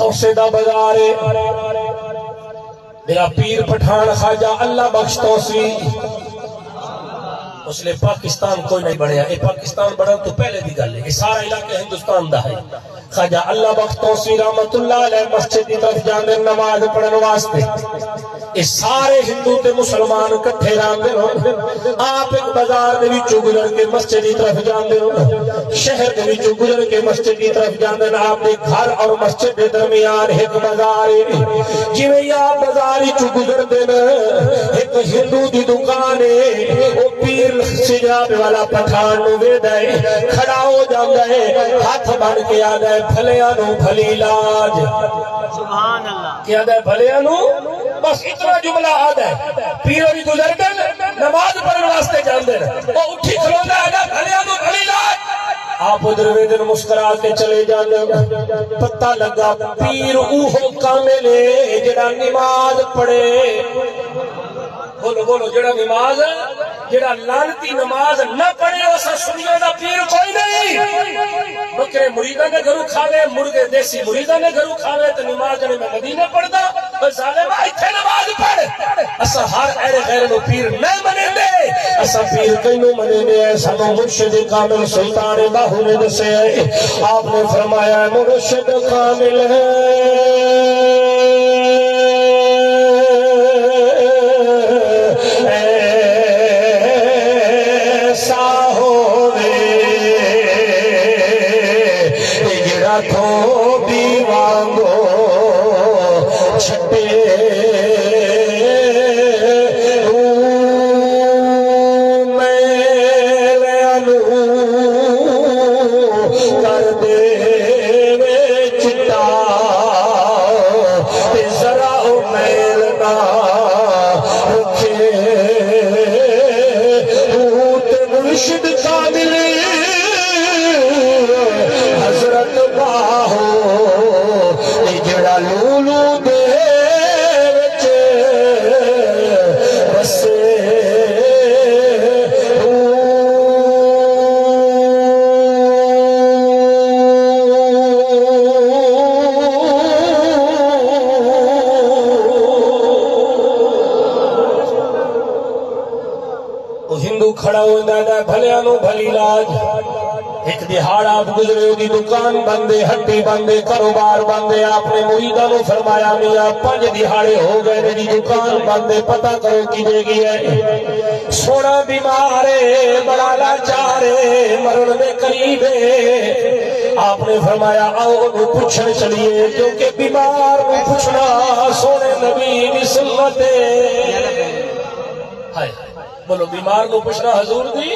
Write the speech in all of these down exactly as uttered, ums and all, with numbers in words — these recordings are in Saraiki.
توسے دا بازار ہے۔ میرا پیر پٹھان خواجہ اللہ بخش توسوی۔ اس لیے پاکستان کوئی نہیں بنیا۔ یہ پاکستان بنن تو پہلے دی گل ہے، یہ سارا علاقہ ہندوستان دا ہے۔ خواجہ اللہ بخش توسوی رحمت اللہ علیہ مسجد دی طرف جاندے نماز پڑھن واسطے۔ یہ سارے ہندو تے مسلمان کٹھے رہندے ہن۔ آپ ایک بازار دے وچوں گزر کے مسجد دی طرف جاندے ہن، شہر دے وچوں گزر کے مسجد دی طرف جاندے ہن۔ آپ دے گھر اور مسجد دے درمیان ایک بازار ہے۔ جویں ہی آپ بازار وچوں گزردے ہن، ایک ہندو دی دکان ہے۔ او پیر سجاب والا پٹھان نوں ویہدا ہے، کھڑا ہو جاندا ہے، ہتھ بن کے آہدا ہے، بھلیاں نوں بھلی لاج۔ سبحان اللہ۔ کیا آہدا ہے؟ بھلیاں نوں۔ بس اتنا جملہ آہدا ہے۔ پیر ہوری گزردن، نماز پڑھن واسطے جاندن۔ او اٹھی کھلوندا ہے، آہدا، بھلیاں نوں بھلی لاج۔ آپ ادھر ویندن، مسکرا کے چلے جاندن۔ پتہ لگا پیر اوہو کامل ہے جڑا نماز پڑھے۔ بولو، بولو، جڑا نماز، جڑا لعنتی نماز نہ پڑھے، اساں سنیاں دا پیر کوئی نہیں۔ بکرے مریداں دے گھروں کھاوے، مرغے دیسی مریداں دے گھروں کھاوے، تے نماز جڑے میں مدینے پڑھدا۔ او ظالم، اتھے نماز پڑھ۔ اساں ہر ایڑے غیر نو پیر نہ منیندے، اساں پیر کینوں منیندے ہیں۔ سانوں مرشد کامل سلطان باہو نے دسے ہیں۔ آپ نے فرمایا، مرشد کامل ہے، ایسا ہووے، جڑا دھوبی وانگوں چھٹے۔ او میلیاں نوں کر ݙیوے چٹا، تے ذرا او میل نہ رکھے۔ او تے مرشد کامل حضرت باہو، اے جڑا لولو دے وچ وسے۔ او ہندو کھڑا ہوندا ہے، بھلیاں نوں بھلی لاج۔ ہک ݙیہاڑ آپ گزرے، اوندی دکان بند ہے، ہٹی بند ہے، کاروبار بند ہے۔ آپ نے مریداں نوں فرمایا، میاں، پنج ݙیہاڑے ہو ڳئے نے جی، دکان بند ہے، پتہ کرو کیݙے ڳیا ہے۔ سوہݨا بیمار ہے، بڑا لاچار ہے، مرݨ دے قریب ہے۔ آپ نے فرمایا، آؤ، اونوں پچھݨ چلیے، کیونکہ بیمار نوں پچھݨا سوہݨے نبی دی سنت ہے۔ ہائے، بولو، بیمار نوں پچھݨا حضور دی۔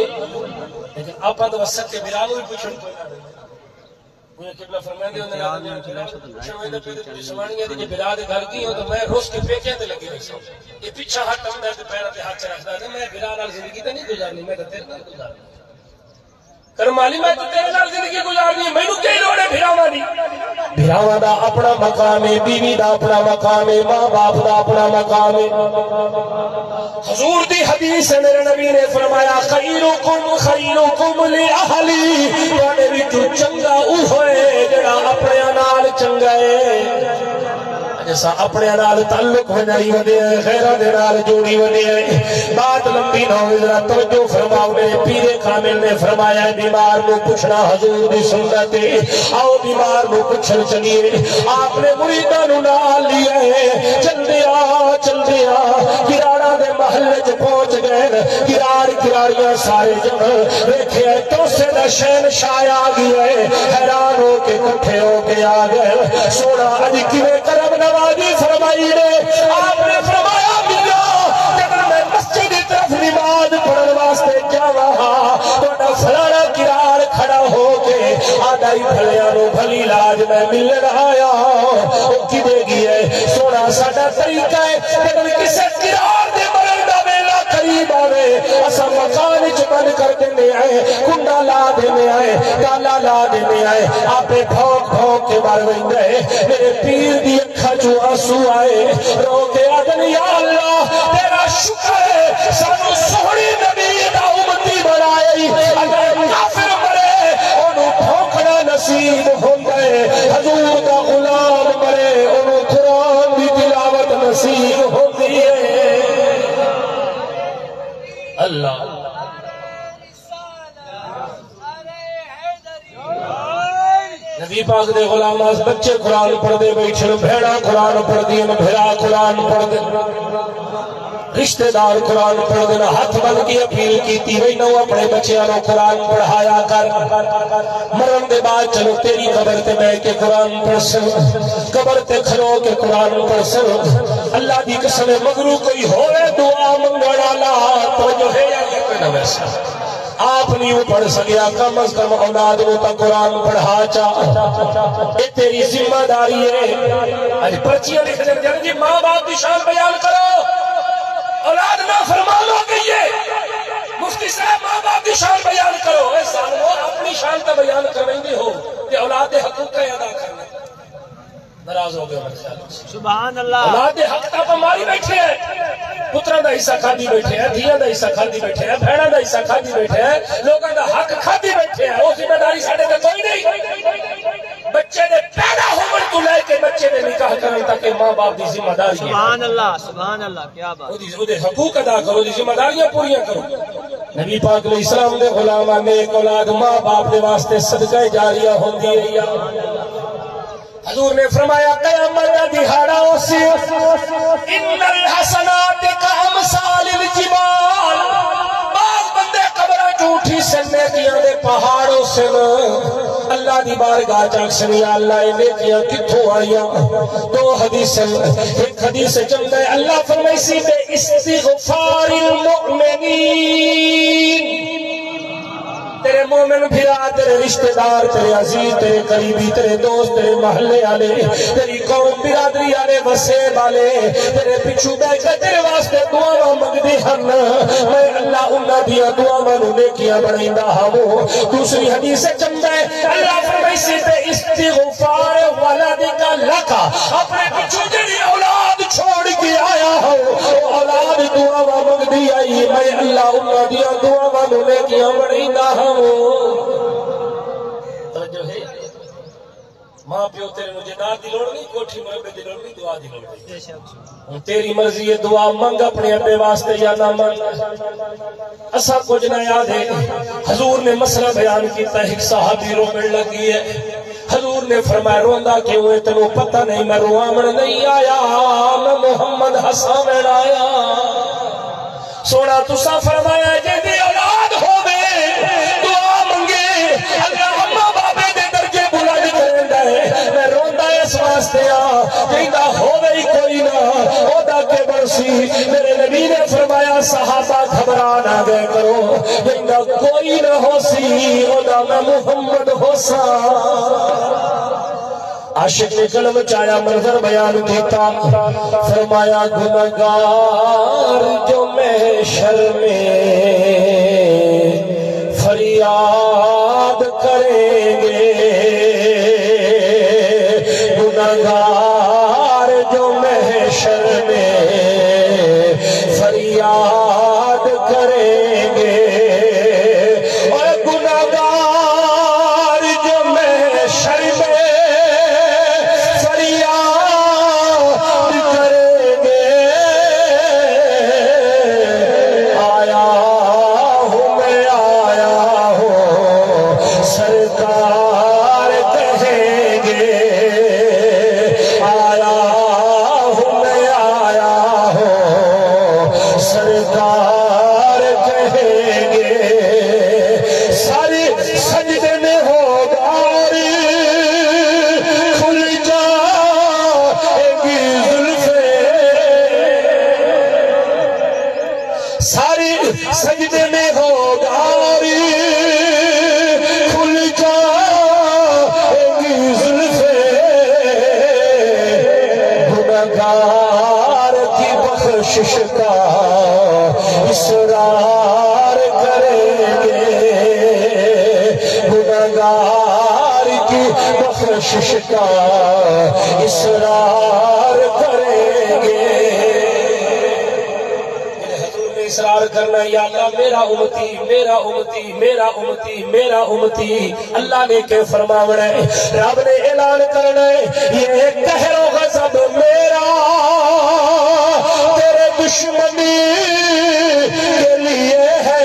لیکن آپاں تاں بس سکے بھرا نوں وی پچھݨ کوئی نہ۔ جیویں قبلہ فرمیندے ہوندے نے، جیڑھا پتر پچھݨ ویندا پئے تے پولیس سݨ ڳئی تے جے بھرا دے گھر ڳئی ہو تاں میں رس کے پیکیاں تے لڳی ویساں۔ اے پچھاں ہٹ آندا تے پیراں تے ہتھ رکھدا تے میں بھرا نال زندگی تے نہیں گزارنی، میں تاں تیرے نال گزارنی۔ کرم والی، میں تاں تیرے نال زندگی گزارنی ہے، مینوں کئی لوڑ ہے بھراواں دی؟ بھراواں دا اپݨا مقام ہے، بیوی دا اپݨا مقام ہے، ماں باپ دا اپݨا مقام ہے۔ حضور دی حدیث ہے، میرے نبی نے فرمایا، خیرکم خیرکم لأہلی، تہاݙے وچوں چنڳا اوہو ہے جڑا اپݨیاں نال چنڳا ہے۔ جیسا اپݨیاں نال تعلق ونڄائی ودے ہیں، غیراں دے نال جوڑی ودے ہیں۔ بات لمبی نہ ہووے، ذرا توجہ فرماؤ۔ میرے پیر کامل نے فرمایا، بیمار نوں پچھݨا حضور دی سنت ہے۔ آؤ بیمار نوں پچھݨ چلیے۔ آپ نے مریداں نوں نال لیا ہے۔ چلدے آ، چلدے آ، کراڑاں دے محلے چ پہنچ ڳئے۔ کراڑ کراڑیاں سارے جمع۔ ویکھیا توسے دا شہنشاہ آ ڳیا ہے۔ حیران ہو کے کٹھے ہو کے آ ڳئے۔ سوہݨا، اڄ کیویں کرم نوازی فرمائی نے۔ آپ نے فرمایا، میاں، جݙݨ میں مسجد دی طرف نماز پڑھݨ واسطے جاواں ہا، تہاݙا فلاݨا کراڑ کھڑا ہو کے آہدا ہئی، بھلیاں نوں بھلی لاج، میں ملݨ آیا ہاں۔ او کیݙے ڳیا ہے؟ سوہݨا، ساݙا طریقہ ہے، جݙݨ کسے کراڑ دے مرݨ دا ویلا قریب آوے، اساں مکان اچ بند کر ݙیندے ہیں، کنڈا لا ݙیندے ہیں، تالا لا ݙیندے ہیں، آپے بھونک بھونک کے مر ویندا ہے۔ میرے پیر دی اکھاں چوں آنسو آئے، رو کے آہدن، یا اللہ، تیرا شکر ہے، سانوں سوہݨے نبی دا امتی بݨایا۔ اگر کافر مرے، اونوں بھونکݨا نصیب ہوندا ہے، حضور دا غلام مرے، اللہ۔ نبی پاک دے غلام، بچے قرآن پڑھدے بیٹھے، بھیݨاں قرآن پڑھدیاں، بھرا قرآن پڑھدے، رشتہ دار قرآن پڑھدے، ہتھ بن کے اپیل کیتی وئی، نو اپݨے بچیاں نو قرآن پڑھایا کر۔ مرݨ دے بعد چلو تیری قبر تے ٻہہ کے قرآن پڑھسن، قبر تے کھلو کے قرآن پڑھسن۔ اللہ دی قسم ہے، مگروں کوئی ہووے دعا منگݨ والا، توجہ ہے یا نہیں؟ کوئی نہ ویسا آپ نہیں پڑھ سکیا، کم از کم اولاد نو تاں قرآن پڑھا چا۔ اے تیری ذمہ داری ہے۔ اڄ پرچیاں لکھ دے جی، ماں باپ دی شان بیان کرو، اولاد نافرمان ہو گئی ہے۔ مفتی صاحب، ماں باپ دی شان بیان کرو۔ اے ظالمو، اپݨی شان تاں بیان کرویندے ہو تے اولاد دے حقوق کئیں ادا کرݨے؟ ناراض ہو ڳئے میرے خیال وچ۔ سبحان اللہ۔ اولاد دے حق تاں اپاں ماری بیٹھے ہیں، پتراں دا حصہ کھادی بیٹھے ہیں، دھیاں دا حصہ کھادی بیٹھے ہیں، بھیݨاں دا حصہ کھادی بیٹھے ہیں، لوکاں دا حق کھادی بیٹھے ہیں۔ او ذمہ داری ساݙے تے کوئی نہیں۔ بچے دے پیدا ہووݨ توں لے کے بچے دے نکاح کرݨ تک اے ماں باپ دی ذمہ داری ہے۔ سبحان اللہ، سبحان اللہ، کیا بات۔ اودی، اودے حقوق ادا کرو، اودی ذمہ داریاں پوریاں کرو۔ نبی پاک علیہ السلام دے غلاماں، نیک اولاد ماں باپ دے واسطے صدقہ جاریہ ہوندی ہے۔ حضور نے فرمایا، قیامت دا دہاڑا ہوسی، ان الحسنات کامثال الجبال، بعض بندے قبراں چوں اٹھیسن، نیکیاں دے پہاڑ ہوسن، اللہ دی بارگاہ چ آکھسن، یا اللہ، اے نیکیاں کتھوں آئیاں؟ دو حدیث، ایک حدیث چ آندا ہے، اللہ فرمائیسی، بے استغفار المؤمنین، تیرے مومن بھرا، تیرے رشتہ دار، تیرے عزیز، تیرے قریبی، تیرے دوست، تیرے محلے آلے، تیری قوم برادری آلے، وسیب آلے، تیرے پچھوں ٻہہ کے تیرے واسطے دعاواں منگدے ہن۔ میں اللہ انہاں دیاں دعاواں نوں نیکیاں بݨیندا ہاووں۔ دوسری حدیث چ آندا ہے، اللہ فرمائیسی، بے استغفار ولدک لک، اپݨے پچھوں جیڑھی اولاد چھوڑ کے آیا ہو، او اولاد دعاواں منگدی آئی، میں اللہ انہاں دیاں دعاواں نوں نیکیاں بݨیندا ہاں۔ توجہ ہے؟ ماں پیو تیرے نوں جائیداد دی لوڑ نہیں، کوٹھی مربے دی لوڑ نہیں، دعا دی لوڑ نہیں۔ ہن تیری مرضی ہے، دعا منگ اپݨے ابے واسطے یا نہ منگ۔ اساں کجھ نہ آہدے۔ حضور نے مسئلہ بیان کیتا، ہک صحابی رووݨ لڳ ڳئے۔ حضور نے فرمایا، روندا کیوں ہے؟ تینوں پتہ نہیں میں رواوݨ نہیں آیا، میں محمد ہساوݨ آیا۔ سوہݨا تساں فرمایا، جیندی اولاد ہووے، دعا منگے، اللہ اماں بابے دے درجے بلند کریندا ہے۔ میں روندا اس واسطے ہاں، جیندا ہووے ہی کوئی نہ، اودا کے بݨسی؟ میرے نبی نے فرمایا، صحابہ گھبرا نہ ڳئے کرو، جیندا کوئی نہ ہوسی، اودا میں محمد ہوساں۔ عاشق نے قلم چایا، منظر بیان کیتا، فرمایا، گنہگار جو محشر میں فریاد کریں گے، گنہگار جو محشر میں فریاد کریں گے، اے گنہگار جو محشر میں فریاد کریں گے، آیا ہوں میں، آیا ہوں سرکار کہیں گے، آیا ہوں میں، آیا ہوں سرکار کہیں گے۔ سارے سجدے میں ہو گاری، کھل جائیں گی زلفیں۔ سارے سجدے میں ہو گاری، کھل جائیں گی زلفیں۔ گنہگار کی بخشش کا اصرار کریں گے، گنہگار کی بخشش کا اصرار کریں گے۔ میرے حضور نے اصرار کرنا، یا اللہ، میرا امتی، میرا امتی، میرا امتی، میرا امتی۔ اللہ نے کے فرماونا ہے، رب نے اعلان کرنا ہے، یہ قہر و غضب میرا تیرے دشمنی کے لیے ہے۔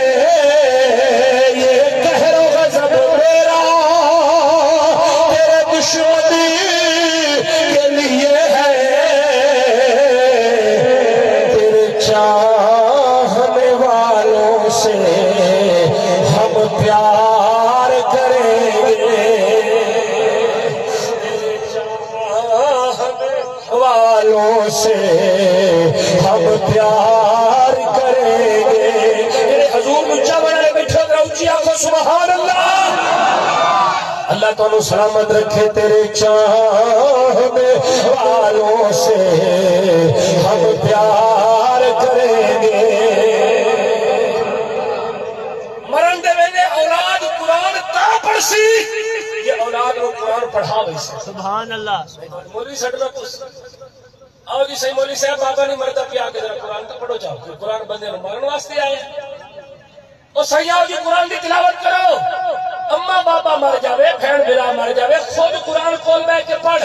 والوں سے ہم پیار کریں گے۔ جڑے حضور نوں چاہݨ والے بیٹھے ہو، ذرا اچی آکھو، سبحان اللہ۔ اللہ تانوں سلامت رکھے، تیرے چاہنے والوں سے ہم پیار کریں گے۔ مرن دے ویلے اولاد قرآن تاں پڑھسی، یہ اولاد نوں قرآن پڑھا ویسی۔ سبحان اللہ۔ مولوی سٹ نہ پوچھ۔ آؤ جی سائیں مولوی صاحب، بابا نہیں مردا پیا، کے ذرا قرآن تو پڑھو جاؤ۔ کوئی قرآن بندے نوں مارن واسطے آئے ہیں؟ او سائیں، آؤ جی قرآن دی تلاوت کرو۔ اماں بابا مر جاوے، بھیݨ بھرا مر جاوے، خود قرآن کول ٻہہ کے پڑھ۔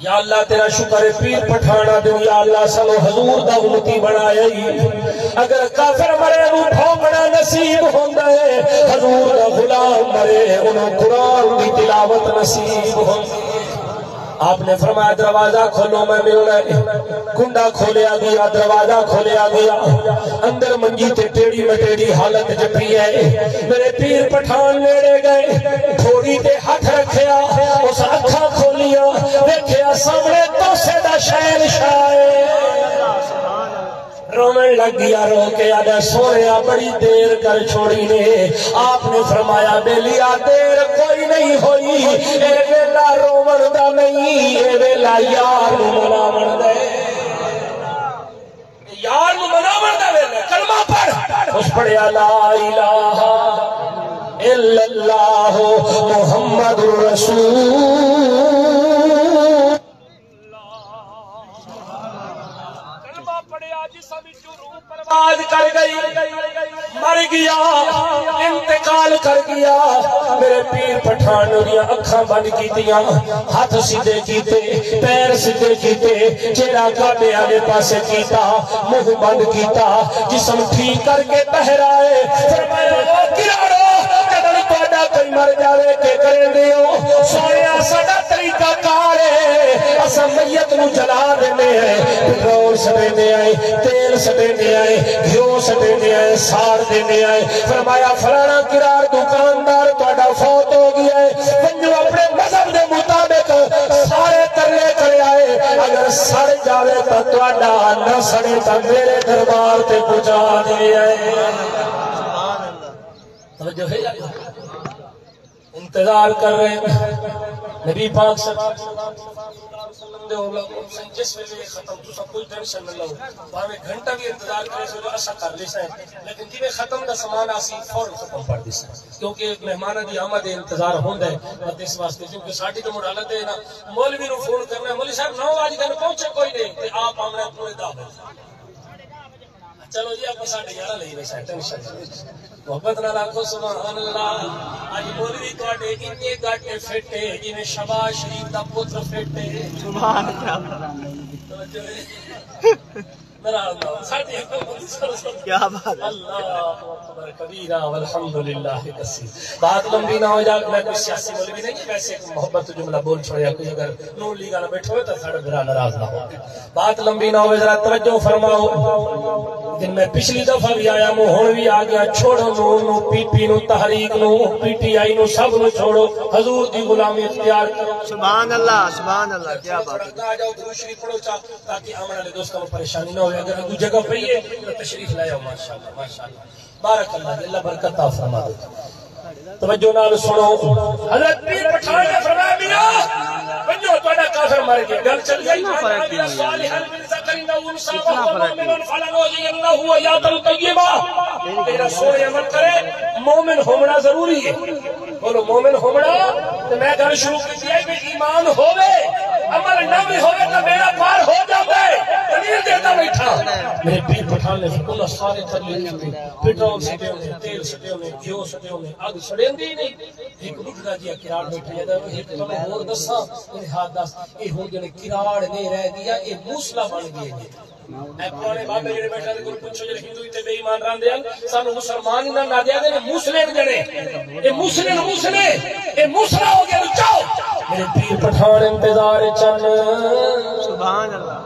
یا اللہ تیرا شکر ہے، پیر پٹھان آہدن، یا اللہ سانوں حضور دا امتی بݨایا ہی۔ اگر کافر مرے، اونوں بھونکݨا نصیب ہوندا ہے، حضور دا غلام مرے، اونوں قرآن دی تلاوت نصیب ہوندی ہے۔ آپ نے فرمایا، دروازہ کھولو، میں ملنا ہے۔ کنڈا کھولیا گیا، دروازہ کھولیا گیا۔ اندر منجی تے ٹیڑھی مٹیڑھی حالت چ پئی ہے۔ میرے پیر پٹھان نیڑے گئے، ڈھوڑی تے ہتھ رکھیا، اس اکھاں کھولیاں، ویکھیا سامنے توسے دا شہنشاہ ہے۔ رووݨ لڳ ڳیا، رو کے آہدا، سوہݨیا، بڑی دیر کر چھوڑی نے۔ آپ نے فرمایا، ٻیلیا، دیر کوئی نہیں ہوئی، اے ویلا رووݨ دا نہیں، اے ویلا یار نوں مناوݨ دا ہے۔ یار نوں مناوݨ دا ویلا۔ کلمہ پڑھ۔ اس پڑھیا، لا الہ الا اللہ محمد رسول۔ کلمہ پڑھیا، جسم وچوں روح پرواز کر گئی، مر گیا، انتقال کر گیا۔ میرے پیر پٹھان دیاں اکھاں بند کیتیاں، ہتھ سیدھے کیتے، پیر سیدھے کیتے، چہرہ کعبے آلے پاسے کیتا، منہ بند کیتا، جسم ٹھیک کر کے ٻاہر آئے۔ فرمایا، او کراڑو، جݙݨ تہاݙا کوئی مر جاوے، کے کریندے ہو؟ سوہݨیا، ساݙا طریقہ کار ہے، اساں میت نوں جلا ݙیندے ہیں، پٹرول سٹیندے ہیں، تیل سٹیندے ہیں، گھیو سٹیندے ہیں، ساڑ ݙیندے ہیں۔ فرمایا، فلاݨا کراڑ دکاندار تہاݙا فوت ہو ڳیا ہے، ونڄو اپݨے مذہب دے مطابق سارے ترلے کرے آئے، اگر سڑ جاوے تاں تہاݙا، نہ سڑے تاں میرے دربار تے پہنچا ݙیوے۔ توجہ ہے یا نہیں؟ انتظار کر رہے ہیں نبی پاک صلی اللہ علیہ وسلم دے۔ جس ویلے ختم، تساں کوئی ٹینشن نہ لو، بھاویں گھنٹہ بھی انتظار کرے سو، اساں کر لیساں، لیکن جیویں ختم دا سامان آسی، فوراً ختم پڑھ دیساں، کیونکہ مہماناں دی آمد انتظار ہوندا ہے۔ بس اس واسطے، کیونکہ ساڈی تو مڑ حالت ہے نا، مولوی نوں فون کرنا، مولوی صاحب نو وج گئے، پہنچے کوئی نہیں، تے آپ آوݨا پورے دہ بجے۔ چلو جی، آپ ساڈے یارہ لئی ویسے، ٹینشن نہ لو۔ محبت نال آکھو، سبحان اللہ۔ اڄ مولوی تہاݙے انجے گاٹے فٹ ہے، جیویں شہباز شریف دا پتر فٹ ہے۔ سبحان اللہ۔ توجہ ہے۔ ناراض نہ ہو۔ ساݙی حکومت سر سر۔ کیا بات ہے۔ اللہ اکبر کبیرہ والحمد للہ کثیر۔ بات لمبی نہ ہو جائے، میں کوئی سیاسی مولوی نہیں، ویسے ایک محبت جملہ بول چھوڑیا، کوئی اگر نون لیگ والا بیٹھا ہوئے تو ساݙا بھرا ناراض نہ ہو۔ بات لمبی نہ ہوئے، ذرا توجہ فرماؤ۔ جن میں پچھلی دفعہ بھی آیا، میں ہݨ بھی آ گیا، چھوڑو نون نوں، پی پی نوں، تحریک نوں، پی ٹی آئی نوں، سب نوں چھوڑو، حضور دی غلامی اختیار کرو۔ سبحان اللہ، سبحان اللہ، کیا بات ہے۔ آ جاؤ، درود شریف پڑھو چا، تاکہ آوݨ والے دوستاں نوں پریشانی نہ ہوئے۔ اگر اڳوں جگہ پئی ہے تو تشریف لے آؤ، ماشاءاللہ، ماشاءاللہ۔ بارک اللہ جی، اللہ برکت عطا فرما دے۔ توجہ نال سنو، حضرت پیر پٹھان نے فرمایا، میاں، ونڄو، تہاݙا کافر مر ڳیا۔ گل چل ڳئی، من عمل صالحا من ذکر او انثی وہو مؤمن فلنحیینہ حیاۃ طیبہ۔ میرا سوہݨے عمل کرے، مومن ہووݨا ضروری ہے۔ بولو، مومن ہووݨا۔ تے میں گل شروع کیتی ہے کہ ایمان ہووے، عمل نہ بھی ہووے تاں بیڑا پار ہو جاندا ہے۔ دلیل ݙیندا بیٹھا۔ میرے پیر پٹھان نے انہاں سارے ترلے کیتے، پٹرول سٹے ہوندے، تیل سٹے ہوندے، گھیو سٹے ہوندے، اڳ سڑیندی نہیں۔ ہک ٻڈھڑا جیہا کراڑ بیٹھا ہے، ہک تہاکوں ہور ݙساں، میرے ہاتھ ݙس، اے ہݨ جیڑھے کراڑ نہیں رہ ڳیا، اے موصلہ بݨ ڳئے نے۔ اے پراݨے بابے جیڑھے بیٹھے نے، کول پچھو جیڑھے ہندو تے بے ایمان رہندے ہن، سانوں مسلمان ہی نہ، نہ آہدے نے، مسلم جیڑھے۔ اے مسلم، مسلم، اے موصلہ ہو ڳئے، چاؤ۔ میرے پیر پٹھان انتظار چن۔ سبحان اللہ۔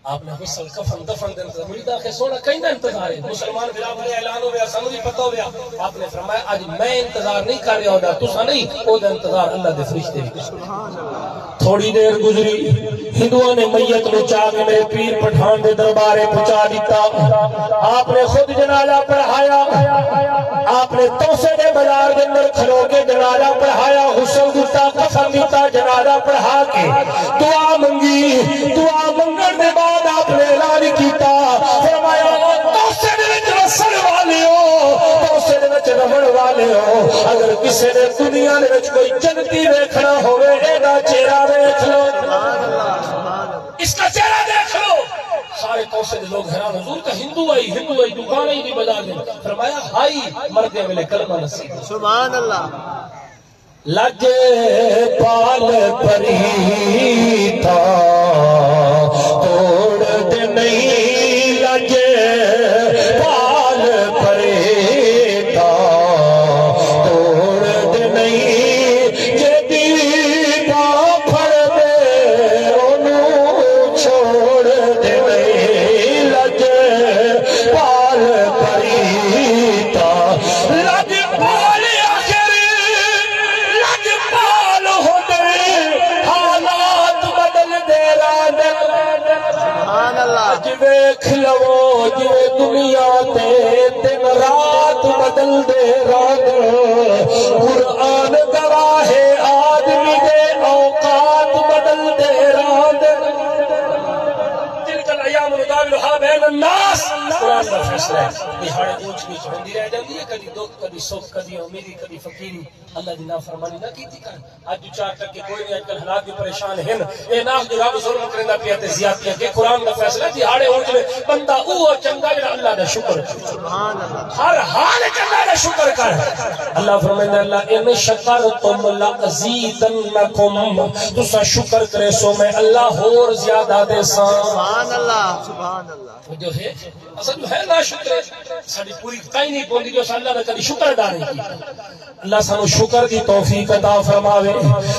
آپ نے غسل، کفن، دفن دے انتظار، مرید آکھے سوہݨا کہیں دا انتظار ہے؟ مسلمان بھرا بھرے اعلان ہویا، سانوں وی پتہ ہویا۔ آپ نے فرمایا اج میں انتظار نہیں کر رہا ہودا، تساں نہیں، او دا انتظار اللہ دے فرشتے وی کر رہے۔ تھوڑی دیر گزری، ہندوؤں نے میت نو چا کے میرے پیر پٹھان دے دربارے پہنچا دیتا۔ آپ نے خود جنازہ پڑھایا، آپ نے توسے دے بازار دے اندر کھلو کے جنازہ پڑھایا، غسل دیتا، کفن دیتا، جنازہ پڑھا کے دعا منگی۔ دعا منگن دے بعد آپ نے اعلان کیتا، فرمایا، "او توسے دے وچ وسن والے ہو، توسے دے وچ رہن والے ہو، اگر کسے نے دنیا دے وچ کوئی جنتی ویکھنا ہوے، ایدا چہرہ ویکھ لو، اس کا چہرہ دیکھ لو۔" سارے توسے دے لوگ حیران، "حضور، تاں ہندو آئی، ہندو آئی، دکان آئی دی بازار دے۔" فرمایا، "ہائی، مردے ویلے کلمہ نصیب۔" سبحان اللہ۔ لج پال پریتا توڑ دے نہیں، لج پال پریتا توڑ دے نہیں، جے دی بانہہ پھڑ دے اونوں چھوڑ دے نہیں، لج پال پریتا، لج پال آخر لج پال ہوندے، حالات بدلدے رہندن۔ سبحان اللہ۔ اج ویکھ لو جویں دنیا تے دن رات بدلدے رہندن۔ قرآن گواہ ہے، آدمی دے اوقات بدلدے رہندن۔ تلک الایام نداولها بین الناس۔ قرآن دا فیصلہ ہے۔ ݙیہاڑے اونچ نیچ ہوندی رہ جاندی ہے، کدی دکھ، کدی سکھ، کدی امیری، کدی فقیری۔ اللہ دی نافرمانی نہ کیتی کر۔ اڄ دو چار ٹکے کوئی نہیں، اڄ کل حالات بھی پریشان ہن۔ اے نہ آکھ جو رب ظلم کریندا پیا تے زیادتیاں کے، قرآن دا فیصلہ، ݙیہاڑے اونچ وے، بندہ اوہو چنڳا جیڑھا اللہ دا شکر کرے۔ سبحان اللہ۔ ہر حال اچ اللہ دا شکر کر۔ اللہ فرمیندا، "لئن شکرتم لأزیدنکم"، تساں شکر کریسو میں اللہ ہور زیادہ ݙیساں۔ سبحان اللہ، سبحان اللہ۔ توجہ ہے؟ اساں جو ہے ناشکر، ساݙی پوری کائنی پوندی جو اساں اللہ دا کدی شکر ادا نہیں کیتا۔ اللہ سانوں شکر دی توفیق عطا فرماوے۔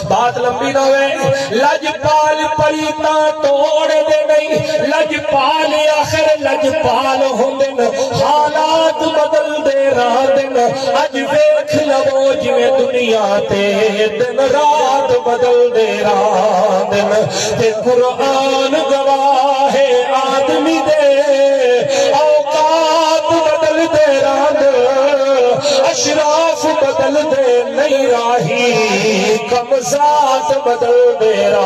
بات لمبی نہ ہوئے۔ لج پال پریتاں توڑ دے نہیں، لج پال آخر لج پال ہوندن، حالات بدل دے رہندن۔ اج ویکھ لو جویں دنیا تے دن رات بدل دے رہندن۔ تے قرآن گواہ ہے، آدمی دے اوقات بدلدے رہندن، اشراف بدلدے نہیں، راہی کم ذات بدلدے رہندن۔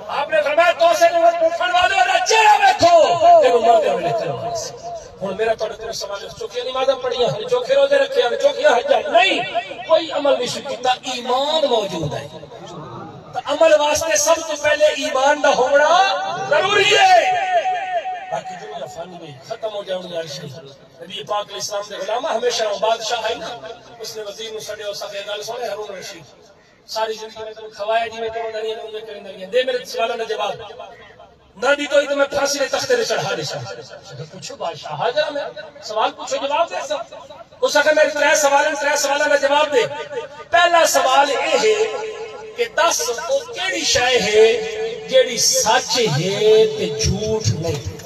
آپ نے فرمایا، "توسے نوں اٹھݨ والے دا چہرہ ویکھو، تینوں مردے ویلے چہرہ ویکھو۔" ہݨ میرا تہاݙے کول سوال ہے، چوکھیاں نمازاں پڑھیاں ہن، چوکھے روزے رکھے ہن، چوکھیاں حجاں نہیں، کوئی عمل نہیں سو کیتا، ایمان موجود ہے۔ تاں عمل واسطے سب توں پہلے ایمان دا ہووݨا ضروری ہے۔ باقی دنیا فانی ہے، ختم ہو جاوݨی عرش ہے۔ نبی پاک علیہ السلام دے غلام ہمیشہ او بادشاہ ہے نا، اس نے وزیر نوں سݙیا، اس آکھیا، "ڳل سݨ ہارون رشید، ساری زندگی میں تینوں کھوایا جی، میں تینوں ݙریا، میں اونویں کریندا ڳیا، ݙے میرے سوالاں دا جواب۔" نہ ݙتو ہئی تاں میں پھانسی دے تختے تے چڑھا ݙیساں۔ پچھو بادشاہ، حاضر ہاں میں، سوال پچھو، جواب ݙیساں۔ اس آکھیا، "میرے ترے سوال ہن، ترے سوالاں دا جواب ݙے۔" پہلا سوال اے ہے کہ دس او کیڑھی شے ہے جیڑھی سچ ہے تے جھوٹ نہیں؟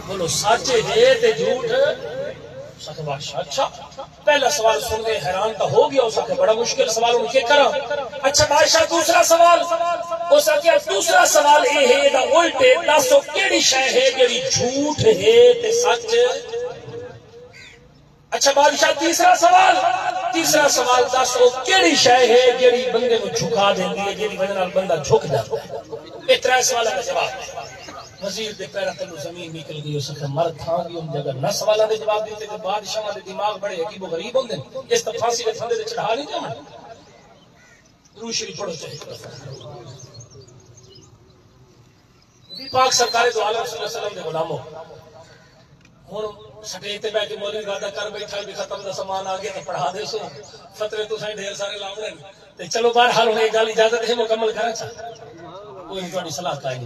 بولو، سچ ہے تے جھوٹ؟ اس آکھیا، بادشاہ، اچھا۔ پہلا سوال سݨ کے حیران تاں ہو ڳیا، اس آکھیا، "بڑا مشکل سوال، ہݨ کے کراں؟" اچھا بادشاہ، دوسرا سوال۔ اس آکھیا، "دوسرا سوال اے ہے، دا الٹ ہے، دس او کیڑھی شے ہے جیڑھی جھوٹ ہے تے سچ؟" اچھا بادشاہ، تیسرا سوال، تیسرا سوال، دس او کیڑھی شے ہے جیڑھی بندے نوں جھکا دیندی ہے، جیڑھی وجہ نال بندہ جھک جاندا ہے؟ اے ترے سوالاں دا جواب ہے۔ وزیر دے پیراں تلوں زمین نکل ڳئی، اس آکھیا، "مر تھاں ڳیوں، جیکر نہ سوالاں دے جواب ݙتے۔" تے بادشاہاں دے دماغ بڑے عجیب و غریب ہوندن، اس طرح پھانسی دے پھندے تے چڑھا نہیں ݙیوݨ۔ درود شریف پڑھو چاہے۔ نبی پاک سرکار دو عالم صلی اللہ علیہ وسلم دے غلامو، ہݨ سٹیج تے ٻہہ کے مولوی وعدہ کر ٻیٹھا کہ ختم دا سامان آ ڳیا تاں پڑھا ݙیسو، فتوے تساں ڈھیر سارے لاوݨے۔ تے چلو، بہرحال، ہݨ اے ڳالھ اجازت ہے، مکمل کراں چا۔ تہاݙی صلاح کائنی۔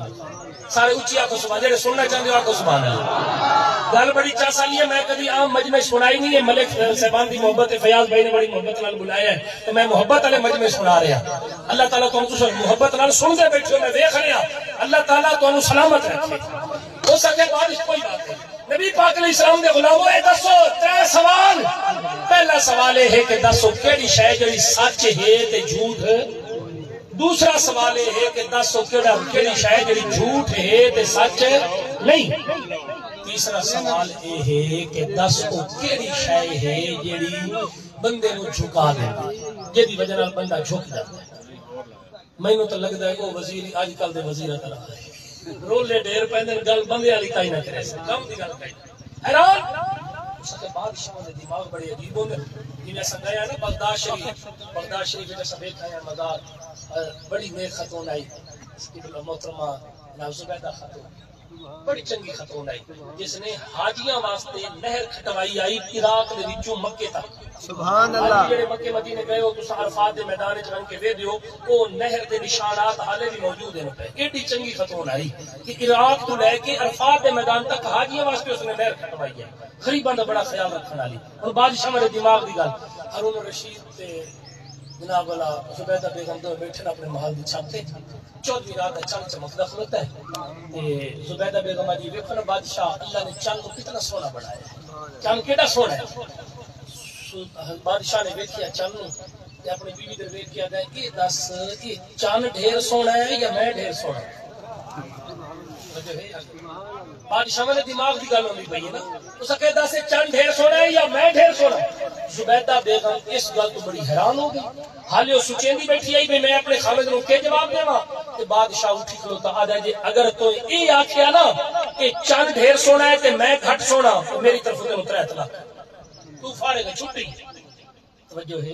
سارے اچی آکھو سبحان، جیڑھے سننا چاہندے ہو آکھو سبحان اللہ۔ گل بڑی چس آلی ہے، میں کدی عام مجمع سݨائی نہیں ہے، ملک صاحبان دی محبت ہے، فیاض بھائی نے بڑی محبت نال بلایا ہے، تے میں محبت والے مجمع سݨا رہا۔ اللہ تعالیٰ تہاݙے محبت نال سݨدے بیٹھے ہو، میں ویکھ رہا۔ اللہ تعالیٰ تہاݙے سلامت رکھے۔ ہو سکے بارش کوئی بات نہیں۔ نبی پاک علیہ السلام دے غلامو، اے دسو، ترے سوال۔ پہلا سوال اے ہے کہ دسو کیڑی شے جڑی سچ ہے تے جھوٹ ہے؟ دوسرا سوال اے ہے کہ دسو کیڑا، کیڑی شے جڑی جھوٹ ہے تے سچ نہیں؟ تیسرا سوال اے ہے کہ دسو کیڑی شے ہے جڑی بندے نوں جھکا دیندی، جیدی وجہ نال بندہ جھک جاندا ہے؟ مینوں تاں لڳدا ہے او وزیر ہی اڄ کل دے وزیراں طرح ہے۔ رولے ڈھیر پیندن، گل بندے والی کائیں نہ کرے، کم دی گل کائیں۔ حیران! اس کے بادشاہاں دے دماغ بڑے عجیب ہوندے۔ جیویں اساں گئے ہاں نا بغداد شریف، بغداد شریف وچ اساں ویکھا ہے مزار، بڑی نیک خاتون آئی، قبلہ محترمہ جناب زبیدہ خاتون۔ بڑی چنگی خاتون آئی، جس نے حاجیاں واسطے نہر کھٹوائی آئی عراق دے وچوں مکے تک۔ سبحان اللہ۔ حاجی جڑے مکے مدینے گئے ہو، تساں عرفات دے میدان وچ ونڄ کے ویہدے ہو، او نہر دے نشانات حالے بھی موجود ہیں پئے۔ ایڈی چنگی خاتون آئی کہ عراق تو لے کے عرفات دے میدان تک حاجیاں واسطے اس نے نہر کھٹوائی ہے۔ غریباں دا بڑا خیال رکھݨ والی۔ ہݨ بادشاہاں دے دماغ دی گل، ہارون رشید تے جناب والا زبیدہ بیگم دو بیٹھے نے اپنے محل دی چھت تے۔ چودھویں رات دا چن چمکدا کھلوتا ہے۔ تے زبیدہ بیگم آہدی، ویکھو نا بادشاہ، اللہ نے چن نوں کتنا سوہݨا بݨایا ہے۔ چن کیݙا سوہݨا ہے۔ سو-، بادشاہ نے ویکھیا چن نوں تے اپݨی بیوی دے ویکھ کے آہدا ہے، اے دس، اے چن ڈھیر سوہݨا ہے یا میں ڈھیر سوہݨا؟ توجہ ہے یار؟ بادشاہاں دے دماغ دی گل ہوندی پئی ہے نا۔ اس آکھیا، دس، اے چن ڈھیر سوہݨا ہے یا میں ڈھیر سوہݨا؟ زبیدہ بیگم اس گل توں بڑی حیران ہو گئی۔ حالے او سوچیندی بیٹھی ہئی بھئی میں اپݨے خاوند نوں کے جواب ݙیواں؟ تے بادشاہ اٹھی کھلوتا، آہدا، جے اگر توں اے آکھیا نا کہ چن ڈھیر سوہݨا ہے تے میں گھٹ سوہݨا، تے میری طرفوں تینوں ترے طلاق۔ توں فارغ ہے، چھٹی۔ توجہ ہے؟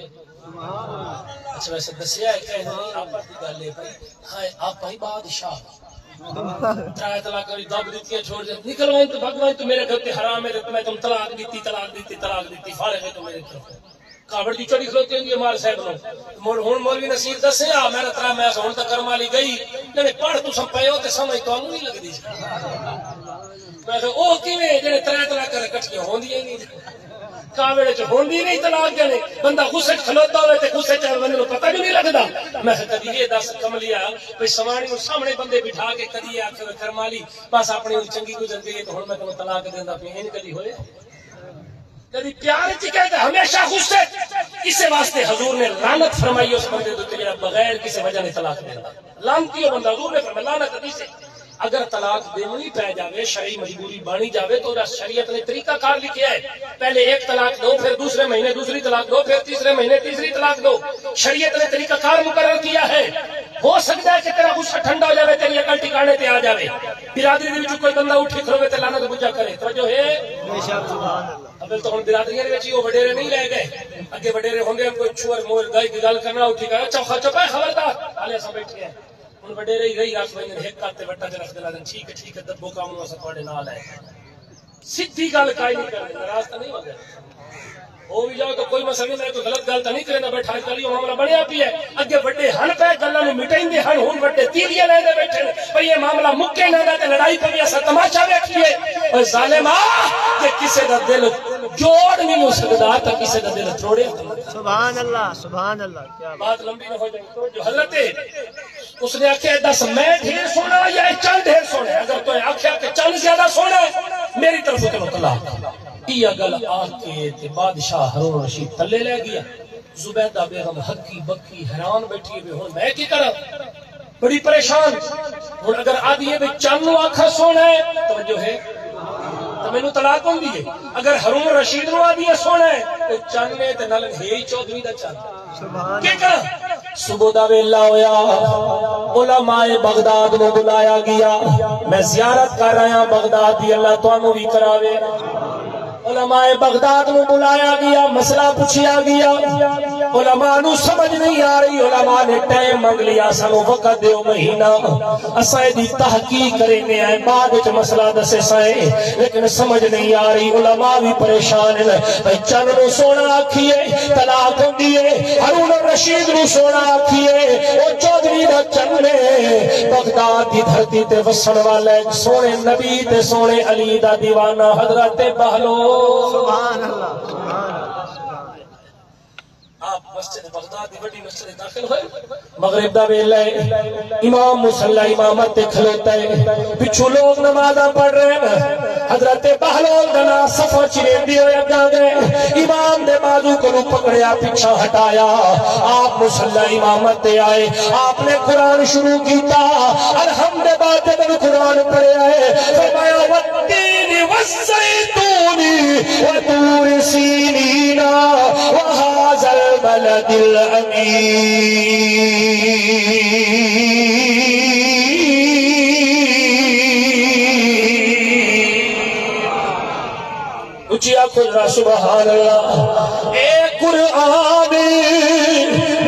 اچھا، ویسے دسیا ہے کہ نہیں، آپس دی گل ہے بھائی۔ ہائے، آپاں ہی بادشاہ۔ ترے طلاقاں وی دب ݙتیاں، چھوڑ دے۔ نکل ونڄ توں، بھڳ ونڄ توں، میرے گھر تے حرام ہے، تے میں تینوں طلاق ݙتی، طلاق ݙتی، طلاق ݙتی، فارغ ہے توں میرے گھر۔ کاوڑ دی چڑھی کھلوتی ہوندی ہے مار صاحب نوں۔ مول ہݨ مولوی نصیر دسیا، میرا ترا میں ہݨ تک کرم والی گئی، جݨے پڑھ تساں پئے ہو تے سمجھ تانوں نہیں لڳدی۔ میں آکھیا، او کیویں جݨے ترے طلاقاں کٹھیاں ہوندیاں ہی نہیں۔ کاوڑ وچ ہوندی نہیں طلاق جݨے، بندہ غصے وچ کھلوتا ہوئے تے غصے وچ بندے نوں پتہ جو نہیں لڳدا۔ میں آکھیا، کدی اے دس کملیا، بھئی سواݨی نوں سامݨے بندے بٹھا کے کدی اے آکھے، کرم والی، بس اپݨی چنگی گزر گئی ہے تے ہݨ میں تینوں طلاق ݙیندا پیاں، انج کدی ہوئے؟ کدی پیار وچ کہے تے ہمیشہ غصے وچ۔ اسے واسطے حضور نے لعنت فرمائی اس بندے دے تے جڑا بغیر کسے وجہ نے طلاق دیندا۔ لعنتی او بندہ، حضور نے فرمایا لعنت حدیث ہے۔ اگر طلاق دینی پے جاوے، شرعی مجبوری بݨی جاوے تو اوہدا شریعت نے طریقہ کار لکھیا ہے۔ پہلے ایک طلاق دو، پھر دوسرے مہینے دوسری طلاق دو، پھر تیسرے مہینے تیسری طلاق دو۔ شریعت نے طریقہ کار مقرر کیا ہے۔ ہو سکدا ہے کہ تیرا غصہ ٹھنڈا ہو جاوے، تیری عقل ٹھکانے تے آ جاوے۔ برادری دے وچ کوئی بندہ اٹھی کھلوے تے لعنت بجا کرے۔ توجہ ہے؟ بے شک، سبحان اللہ۔ اول تو ہݨ برادریاں دے وچ ہی او وݙیرے نہیں رہ ڳئے۔ اڳے وݙیرے ہوندے ہن، کوئی چھوہر موہر دائی دی ڳالھ کرنا، اٹھی کہنا، "چوکھا چپ ہے، خبردار۔" حالے اساں ٻیٹھے ہیں۔ ہݨ وݙیرے ہی رہی رکھ ویندن، ہک ہتھ تے وٹا تے رکھ ݙیندن، "ٹھیک ہے، ٹھیک ہے، دبو کام نوں اساں تہاݙے نال ہیں۔" سدھی ڳالھ کائے نہیں کریندے، ناراض تاں نہیں ہوندے۔ ہو وی جاؤ تاں کوئی مسئلہ نہیں، میں کوئی غلط ڳالھ تاں نہیں کریندا، ٻیٹھا کر لیو، معاملہ بݨیا پیا ہے۔ اڳے وݙے ہن پئے ڳلاں نوں مٹیندے ہن، ہݨ وݙے تیلیاں لیندے ٻیٹھے ہن۔ بھئی اے معاملہ مکے نہ ڳا تے لڑائی پوی، اساں تماشا ویکھیے۔ اوئے ظالما، جے کسے دا دل جوڑ نہیں ہو سڳدا تاں کسے دا دل تروڑیا۔ سبحان اللہ، سبحان اللہ، کیا بات۔ بات لمبی نہ ہو جائے، توجہ۔ حضرت اس نے آکھیا، "دس میں ڈھیر سوہݨا یا اے چن ڈھیر سوہݨا ہے؟ اگر تیں آکھیا کہ چن زیادہ سوہݨا ہے، میری طرفوں تینوں طلاق۔" ایہا گل آکھ کے تے بادشاہ ہارون رشید تلے لے ڳیا۔ زبیدہ بیگم ہکی بکی حیران ٻیٹھی ہے، ہݨ میں کی کراں؟ بڑی پریشان۔ ہݨ اگر آہدی ہے بھئی چن نوں آکھاں سوہݨا ہے، توجہ ہے، تاں مینوں طلاق ہوندی ہے۔ اگر ہارون رشید نوں آہدی ہے سوہݨا ہے، تے چن ہے تے نال ہے ہی چودھویں دا چن۔ سبحان اللہ۔ کیا کراں؟ صبح دا ویلا ہویا، علماء بغداد نوں بلایا ڳیا۔ میں زیارت کر آیاں بغداد دی، اللہ تہانوں وی کراوے۔ علماء بغداد نوں بلایا ڳیا، مسئلہ پچھیا ڳیا۔ علماء نوں سمجھ نہیں آ رہی، علماء نے ٹائم منگ لیا، سانوں وقت دیو مہینہ، اساں ایندی تحقیق کریندے ہیں، بعد وچ مسئلہ دسے سائیں، لیکن سمجھ نہیں آ رہی۔ علماء بھی پریشان ہیں۔ بھئی چن نوں سونا آکھیے، طلاق ہوندی ہے۔ ہارون الرشید نوں سونا آکھیے، او چودھری دا چن ہے، بغداد دی دھرتی تے وسن والا ہے، سونے نبی تے سونے علی دا دیوانہ حضرت بہلول۔ سبحان اللہ، سبحان اللہ۔ آپ مسجد بغداد دی وݙی مسجد داخل ہوئے، مغرب دا ویلا ہے، امام مصلی امامت تے کھلوتا ہے، پچھوں لوگ نمازاں پڑھ رہے ہیں۔ حضرت بہلول دا ناں صفاں چریندے ہوئے اڳاں ڳئے، امام دے بازو کنوں پکڑیا، پچھاں ہٹایا، آپ مصلی امامت تے آئے، آپ نے قرآن شروع کیتا، الحمد دے بعد جدوں قرآن پڑھیا ہے، فرمایا، والتين والزيتون وطور سينين وهذا البلد الأمين۔ اچی آکھو ذرا سبحان اللہ۔ اے قرآن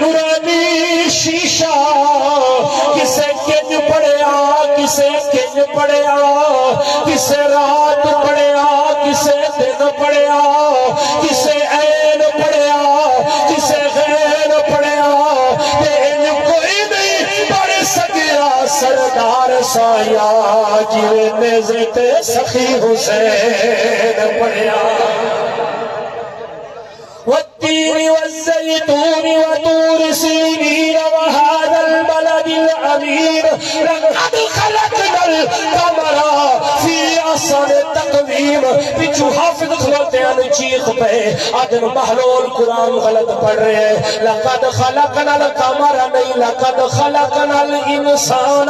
نورانی شیشہ، کسے کنج پڑھیا، کسے کنج پڑھیا، کسے رات پڑھیا، کسے دن پڑھیا، کسے عین پڑھیا، کسے غین پڑھیا، تے انج کوئی نہیں پڑھ سڳیا سردار سایا، جیویں نیزے تے سخی حسین پڑھیا۔ والتين والزيتون وطور سينين وهذا البلد الأمين لقد خلقنا القمر في أحسن تقويم۔ پچھوں حافظ کھلوتے ہیں، چیخ پئے، آدن بہلول قرآن غلط پڑھ رہے ہیں، لقد خلقنا القمر نہیں، لقد خلقنا الإنسان۔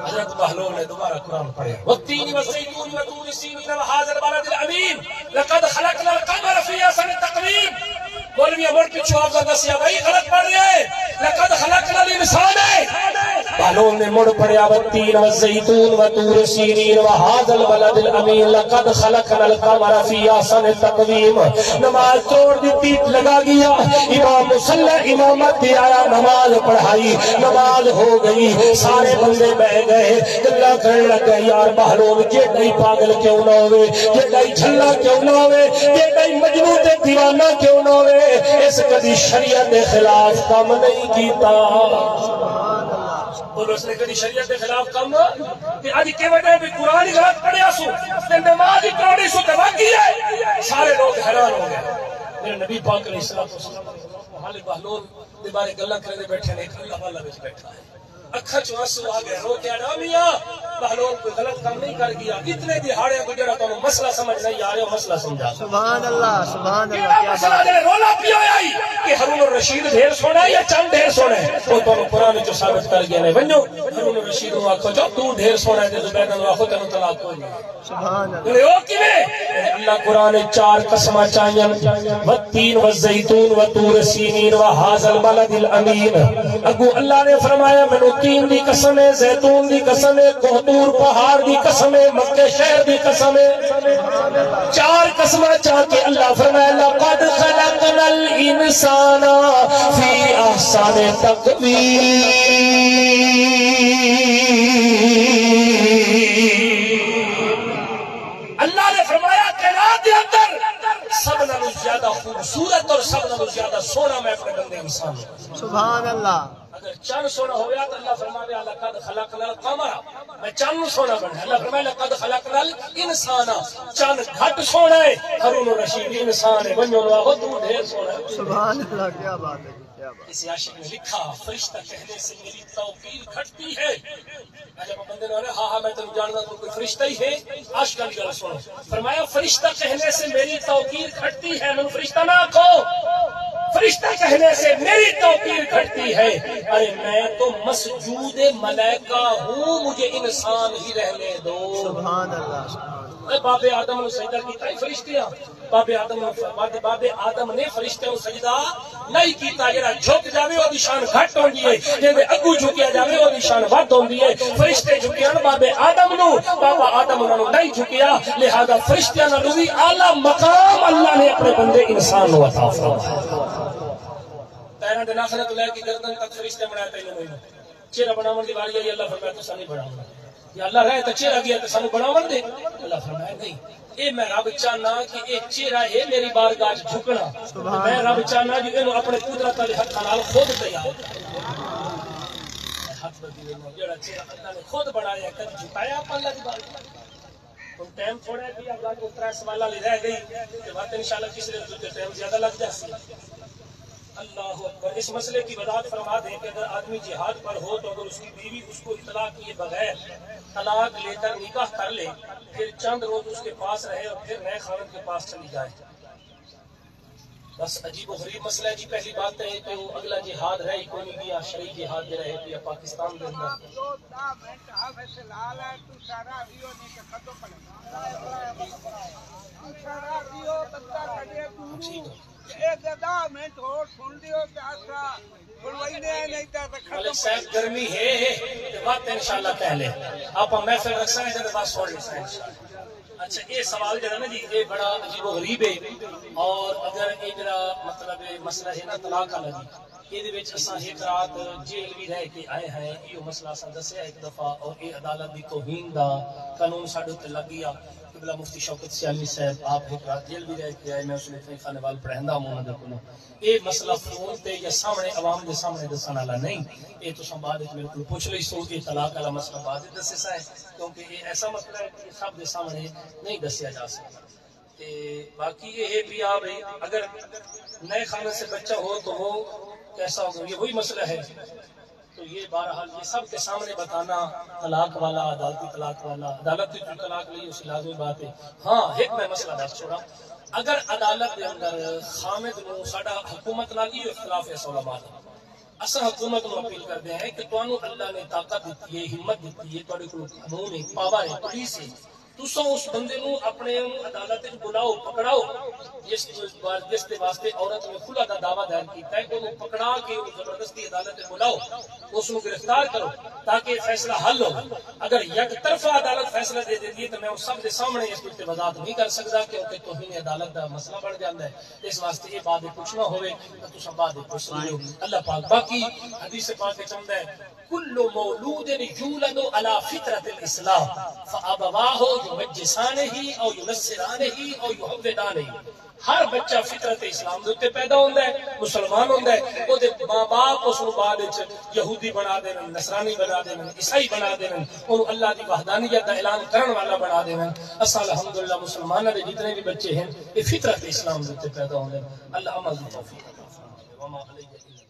حضرت بہلول نے دوبارہ قرآن پڑھیا، والتين والزيتون وطور سينين وهذا البلد الأمين لقد خلقنا القمر في أحسن تقويم۔ مولوی مڑ پچھوں آپ دا دسیا بھائی غلط پڑھ رہے ہیں، لقد خلقنا الإنسان ہے۔ بہلول نے مڑ پڑھیا، والتين والزيتون وطور سينين وهذا البلد الأمين لقد خلقنا القمر في أحسن تقويم۔ نماز توڑ دتی، لگا گیا۔ امام مصلی امامت تے آیا، نماز پڑھائی، نماز ہو گئی، سارے بندے بہ گئے، گلاں کرن لگ گئے، یار بہلول جیڈا ہی پاگل کیوں نہ ہوے، جیڈا ہی جھلا کیوں نہ ہوے، جیڈا ہی مجنوں تے دیوانہ کیوں نہ ہوے، اس کدی شریعت دے خلاف کم نہیں کیتا۔ اور اس نے کدی شریعت دے خلاف کم، تے اج کیویں ٹائم بھی قرآن ہی غلط پڑھیا سو، تے نماز ہی پڑھنی سو تے باقی ہے۔ سارے لوگ حیران ہو گئے۔ میرے نبی پاک علیہ الصلوۃ والسلام حال بہلول دے بارے گلاں کریندے بیٹھے نے، ایک اللہ والا وچ بیٹھا ہے۔ اکھاں چوں آنسو آ گئے، رو کے آہدا، میاں، بہلول کوئی غلط کم نہیں کر گیا، اتنے دیہاڑے کو جڑا تانوں مسئلہ سمجھ نہیں آ رہا، مسئلہ سمجھا۔ سبحان اللہ، سبحان اللہ، کیڑا کیا مسئلہ بات ہے۔ جڑے رولا پیا ہویا ہی کہ ہارون الرشید ڈھیر سونا ہے یا چن ڈھیر سونا ہے، وہ تانوں قرآن چوں ثابت کر گئے نے۔ ونجو ہارون الرشید نوں آکھو جو توں ڈھیر سونا ہے تے زبیدہ نوں آکھو تینوں طلاق کوئی نہیں۔ سبحان اللہ۔ بولے، او کیویں؟ اللہ قرآن وچ چار قسماں چائیاں، والتين والزيتون وطور سينين وهذا البلد الأمين۔ اگوں اللہ نے فرمایا، مینوں تین دی قسم ہے، زیتون دی قسم ہے، کوہ طور پہاڑ دی قسم ہے، مکے شہر دی قسم ہے۔ چار قسماں چا کے اللہ فرمایا، لقد خلقنا الإنسان في أحسن تقويم۔ اللہ نے فرمایا، کائنات دے اندر سب نالوں زیادہ خوبصورت اور سب نالوں زیادہ سوہݨا میں اپݨے بندے انسان نوں۔ سبحان اللہ۔ اگر چن سوہݨا ہویا تو اللہ فرماندے، لقد خلقنا القمر، میں چن نوں سوہݨا بݨایا۔ اللہ فرمایا، لقد خلقنا الانسان، چن گھٹ سوہݨا ہے، ہارون الرشید انسان ہے، ونڄو نوں آہو توں ڈھیر سوہݨا ہے۔ سبحان اللہ، کیا بات ہے جی، کیا بات۔ کسی عاشق نے لکھا، فرشتہ کہنے سے میری توقیر گھٹتی ہے۔ جب بندے نے کہا، ہاں ہاں، میں تینوں جاندا، تو کوئی فرشتہ ہی ہے۔ عاشق والی گل سنو۔ فرمایا، فرشتہ کہنے سے میری توقیر گھٹتی ہے، مینوں فرشتہ نہ آکھو۔ فرشتہ کہنے سے میری توقیر گھٹتی ہے۔ ارے میں تو مسجود ملائکہ ہوں، مجھے انسان ہی رہنے دو۔ سبحان اللہ، سبحان اللہ۔ بابے آدم نوں سجدہ کیتا ہی فرشتیاں؟ بابے آدم نوں، بابے، بابے آدم نے فرشتیاں نوں سجدہ نہیں کیتا۔ جڑا جھک جاوے، او دی شان گھٹ ہوندی ہے، جیندے اگوں جھکیا جاوے، او دی شان ودھ ہوندی ہے۔ فرشتے جھکے ہن بابے آدم نوں، بابا آدم انہاں نوں نہیں جھکیا، لہذا فرشتیاں نالوں وی اعلیٰ مقام اللہ نے اپنے بندے انسان نوں عطا فرمایا۔ پیراں دے ناخناں توں لے کے گردن تک فرشتے بݨائے پئے نے۔ چہرہ بݨاوݨ دی واری آئی، اللہ فرمایا تساں نہیں بݨاوݨا۔ یا اللہ رہ تاں چہرہ ڳیا تے سانوں بݨاوݨ ݙے۔ اللہ فرمایا نہیں، اے میں رب چاہنا کہ اے چہرہ ہے میری بارگاہ وچ جھکݨا۔ میں رب چاہنا جو اینوں اپݨے قدرت والے ہتھاں نال خود تیار کر۔ ہتھ ودی ویندے، جیڑھا چہرہ اللہ نے خود بݨایا، کدی جھکایا اپݨے اللہ دی بارگاہ؟ ہݨ ٹائم تھوڑا ہے، ٻیا ڳالھ او ترے سوال والی رہ ڳئی، تے وت انشاءاللہ کسے دن تے ٹائم زیادہ لڳ جاسی۔ اللہ اکبر۔ اس مسئلے کی وضاحت فرما دیں کہ اگر آدمی جہاد پر ہو تو اگر اس کی بیوی اس کو اطلاع کیے بغیر طلاق لے کر نکاح کر لے، پھر چند روز اس کے پاس رہے اور پھر نئے خاوند کے پاس چلی جائے۔ بس عجیب و غریب مسئلہ ہے جی۔ پہلی بات تو ہے کہ وہ اگلا جہاد رہ ہی کوئی نہیں گیا، شرعی جہاد دے رہے پیا پاکستان دے اندر۔ دو دہ منٹ حافظ لال ہے، تو سارا ریو نہیں کہ خدو پڑے۔ تو سارا ریو بندہ کھڑے تو۔ ٹھیک ہے۔ اے دہ منٹ ہور سݨ لیو تے اساں بݨوائیندے ہیں، نہیں تاں ختم۔ ملک صاحب، گرمی ہے تے وقت انشاءاللہ پہلے آپاں محفل رکھساں، جدے بس سݨ لیساں انشاءاللہ۔ اچھا، اے سوال جڑا نا جی، اے بڑا عجیب و غریب ہے، اور اگر اے جڑا مطلب اے مسئلہ ہے نا طلاق والا جی، ایندے وچ اساں ہک رات جیل وی رہ کے آئے ہیں، ایہو مسئلہ اساں دسیا ہک دفعہ، اور اے عدالت دی توہین دا قانون ساݙے اتے لڳ ڳیا۔ قبلہ مفتی شوکت سیالی صاحب آپ ہک رات جیل وی رہ کے آئے، میں اس نے تھئی خانے وال پڑھیندا ہوں انہاں دے کولوں۔ اے مسئلہ فون تے یا سامݨے عوام دے سامݨے دسݨ والا نہیں، اے تساں بعد وچ میرے کولوں پچھ لئیسو، اے طلاق والا مسئلہ بعد وچ دسیساں ہے، کیونکہ اے ایسا مسئلہ ہے کہ سب دے سامݨے نہیں دسیا جا سکدا۔ تے باقی یہ ہے بھی، آ بھئی، اگر نئے خاوند سے بچہ ہو تو وہ کیسا ہوگا، یہ وہی مسئلہ ہے۔ تو یہ بہرحال یہ سب کے سامنے بتانا، طلاق والا، عدالتی طلاق والا، عدالت نے جو طلاق لی، اس کی لازمی بات ہے۔ ہاں، ایک میں مسئلہ دس چھوڑا، اگر عدالت کے اندر خاوند نو ساڈا حکومت نال ہی اختلاف ہے، علماء دا، اساں حکومت نو اپیل کردے ہیں کہ تانوں اللہ نے طاقت دتی ہے، ہمت دتی ہے، تہاڈے کول قانون ہے، پاور ہے، پولیس ہے، تساں اس بندے نوں اپݨے عدالت وچ بلاؤ، پکڑاؤ، جس، جس دے واسطے عورت نے خلع دا دعویٰ دائر کیتا ہے، اونوں پکڑا کے اونوں زبردستی عدالت وچ بلاؤ، اس نوں گرفتار کرو تاکہ فیصلہ حل ہو۔ اگر یک طرفہ عدالت فیصلہ دے دیندی ہے تو میں ان سب دے سامنے اس تے وضاحت نہیں کر سکدا، کیونکہ توہین عدالت دا مسئلہ بن جاندا ہے۔ اس واسطے یہ بات پوچھنا ہوئے تو تساں بعد وچ پوچھ سکدے ہو۔ اللہ پاک، باقی حدیث پاک وچ آندا ہے، کل مولود یولد علی فطرۃ الاسلام، فابواہ یمجسانہ او ینصرانہ او یہودانہ۔ ہر بچہ فطرت اسلام دے اُتے پیدا ہوندا ہے، مسلمان ہوندا ہے، او دے ماں باپ اس نوں بعد وچ یہودی بنا دیون، نصرانی بنا دیون، عیسائی بنا دیون، اونوں اللہ دی وحدانیت دا اعلان کرن والا بنا دیون۔ اساں الحمدللہ مسلماناں دے جتنے بھی بچے ہیں، یہ فطرت اسلام دے اُتے پیدا ہوندے ہیں۔ اللہ عمل دی توفیق عطا فرمائے۔ وما علینا الا